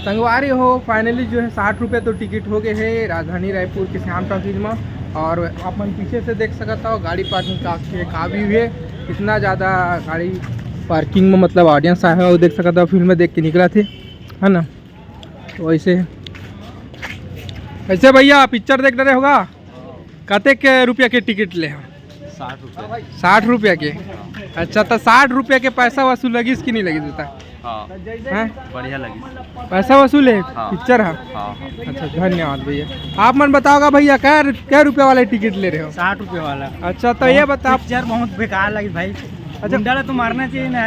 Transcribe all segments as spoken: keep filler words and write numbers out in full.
संगवारी हो, finally जो है साठ रुपये तो टिकट हो गए है राजधानी रायपुर के श्याम टॉकीज में। और आप मन पीछे से देख सकता हो गाड़ी पार्किंग का के का व्यू है, इतना ज़्यादा गाड़ी पार्किंग में मतलब ऑडियंस आया है। और देख सकता हो फिल्म देख के निकला थे, है ना। तो ऐसे ऐसे भैया पिक्चर देख रहे होगा, कतेक रुपया के टिकट ले हो? साठ रुपया। साठ रुपया के। अच्छा, तो साठ रुपया के पैसा वसूल लगिस कि नहीं लगिस बता? हाँ। हैं? बढ़िया लगिस। पैसा वसूल है? हाँ। पिक्चर है? हाँ, हाँ। अच्छा, धन्यवाद भैया। आप मन बताओगा भैया, कै कै रुपया वाला टिकट ले रहे हो? साठ रुपये वाला। अच्छा, तो ये बताओ। पिक्चर बहुत बेकार लगिस भाई। अच्छा। गुंडा ला तो मारना चाहिए ना।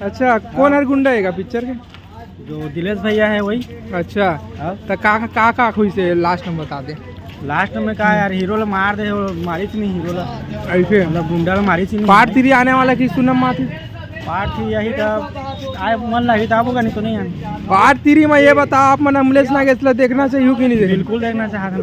अच्छा, कौन हर गुंडा हैगा पिक्चर के? जो दिलेश भैया है वही। अच्छा। हाँ। तो का का का होइस हे लास्ट में बता दे। लास्ट में का यार, हीरो ला मार दे, वो मारिस नहीं हीरो ला। ऐसे? मतलब गुंडा ला मारिस नहीं। पार्ट थ्री आने वाला कि सुनम माथी? पार्ट थ्री यही था, आए मन लगी था, वो नहीं तो नहीं आने। पार्ट थ्री में ये बताओ, आप मन अमलेश नागेश ला देखना चाहिए कि नहीं देखना? बिल्कुल देखना चाहते हैं।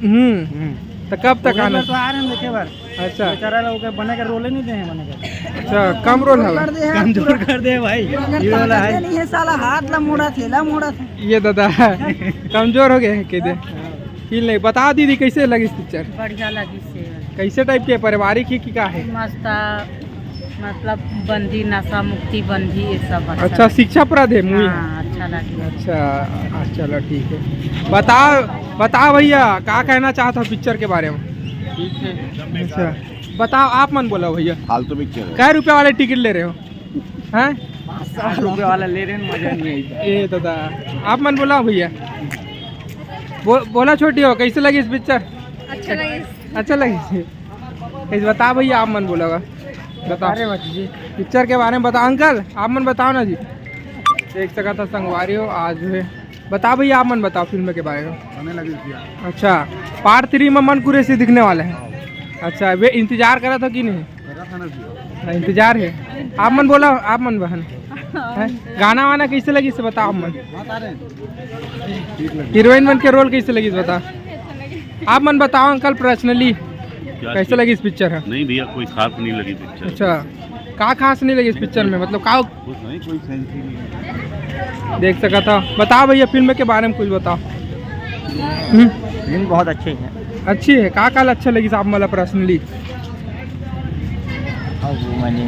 हम्म। हम्म। तो कब तक आना? तो आ रहे हैं देखे बार। अच्छा। बेचारा लोग के बने के रोल ही नहीं दे हैं, बने के। अच्छा, कम रोल है। कर दे हैं, कमजोर कर दे भाई। पूरा ये वाला है। नहीं है साला, हाथ ला मोड़ा, थैला मोड़ा था। ये दादा कमजोर हो गए हैं, कह दे। फील नहीं। बता दीदी, कैसे लगिस पिक्चर? बढ़िया लगिस हे। कैसे टाइप के, पारिवारिक ही कि का है? मस्त, मतलब बंदी, नशा मुक्ति बंदी, ये सब अच्छा। अच्छा, शिक्षाप्रद है मूवी। हाँ, अच्छा लगिस। अच्छा, हाँ, चलो ठीक है। बताओ, बताओ भैया, का कहना चाहत हो पिक्चर के बारे में? ठीक है। अच्छा, बताओ, आप मन बोला भैया। फालतू पिक्चर है। कै रुपया वाले टिकट ले रहे हो? हैं? साठ रुपये वाला ले रहे हैं, मजा नहीं आई। ए दादा, आप मन बोला भैया। बो-, बोला छोटी हो, कैसे लगिस पिक्चर? अच्छा लगिस। अच्छा लगिस। कैसे बता भैया, आप मन बोला होगा। बताओ। अरे मत जी। पिक्चर के बारे में बताओ अंकल, आप मन बताओ ना जी। देख सकत हो संगवारी हो, आज जो है, बताओ भैया, आप मन बताओ फिल्म के बारे में। अच्छा, पार्ट थ्री में मन कुरैशी दिखने वाला है। अच्छा, वे इंतजार करा था कि नहीं? करा था ना जी। हाँ, इंतजार है। आप मन बोला, आप मन बहन। हैं? गाना वाना कैसे लगिस बताओ आप मन। हीरोइन मन के रोल कैसे लगिस बता। आप मन बताओ अंकल, पर्सनली कैसे लगिस पिक्चर है? नहीं भैया, कोई खास नहीं लगी पिक्चर। अच्छा, का खास नहीं लगिस पिक्चर में, मतलब का? कुछ नहीं, कोई सेंस ही नहीं है। देख सकत हो, बताओ भैया, फिल्म के बारे में कुछ बताओ। हम्म? फिल्म बहुत अच्छी है। अच्छी है। का का अच्छा लगिस आप, मतलब पर्सनली? अब वो मैंने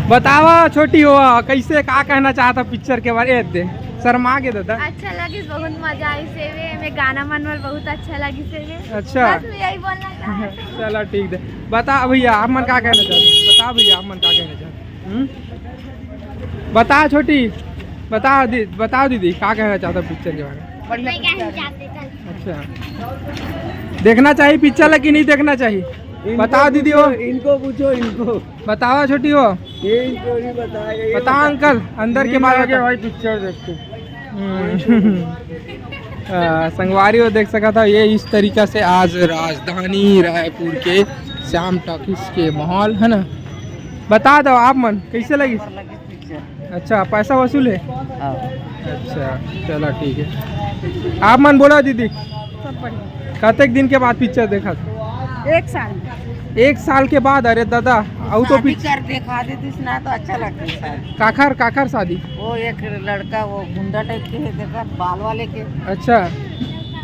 बतावा छोटी हो, कैसे, का कहना चाहत हो पिक्चर के बारे में? दे, शर्मा के दादा। अच्छा लगिस, बहुत मजा आइस हे, एमे गाना मन बहुत अच्छा लगिस हे। अच्छा। बस मैं यही बोलना चाहत हूँ। चलो ठीक है, बता भैया, आप मन का कहना चाहते हो? बता भैया, आप मन का कहना चाहते हो? हम्म? बता छोटी, बता दी, बताओ दीदी, का कहना चाहते हो पिक्चर के बारे में? बढ़िया पिक्चर है। अच्छा, देखना चाहिए पिक्चर, लेकिन नहीं देखना चाहिए? बताओ दीदी हो। इनको पूछो, इनको। बताओ छोटी हो। ये इनको नहीं बताया, ये बताओ बता। अंकल, अंदर के बारे में। भाई पिक्चर देखते। हम्म। आ, संगवारी हो, देख सकत हो, ये इस तरीका से आज राजधानी रायपुर के श्याम टॉकीज के माहौल है ना। बता दो आप मन, कैसे लगी? अच्छा, पैसा वसूल है? हाँ। अच्छा, चलो ठीक है। आप मन बोला दीदी, सब बढ़िया। कतेक दिन के बाद पिक्चर देखा था? एक साल। एक साल के बाद? अरे दादा, अउ तो शादी पिक- कर देखा देतिस ना तो अच्छा लगता है शादी। काखर, काखर शादी? वो एक लड़का, वो गुंडा टाइप के है, देखा, बाल वाले के। अच्छा,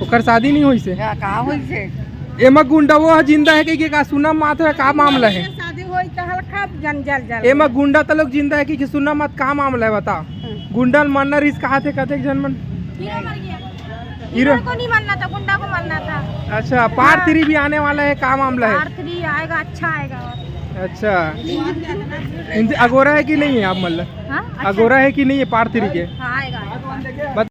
ओकर शादी नहीं होइस हे? क्या, कहाँ होइस हे? एमा गुंडा वो ह जिंदा है कि, कि का सुना मात है, का मामला है? शादी होई तो हल्का जंजाल जल। एमा गुंडा तलोक जिंदा है कि, कि सुना मात, का मामला है बता? हम्म। गुंडा ल मरना रिस्क कहा थे कतेक झन मन? हीरो मर गया। हीरो? हीरो को नहीं मरना था, गुंडा को मरना था। अच्छा, पार्ट हाँ। थ्री भी आने वाला है, का मामला है? पार्ट थ्री आएगा, अच्छा आएगा। अच्छा, इनसे अगोरा है कि नहीं है आप, मतलब? हाँ, अच्छा। अगोरा है कि नहीं है पार्ट थ्री के? हाँ, आएगा, आएगा। बत-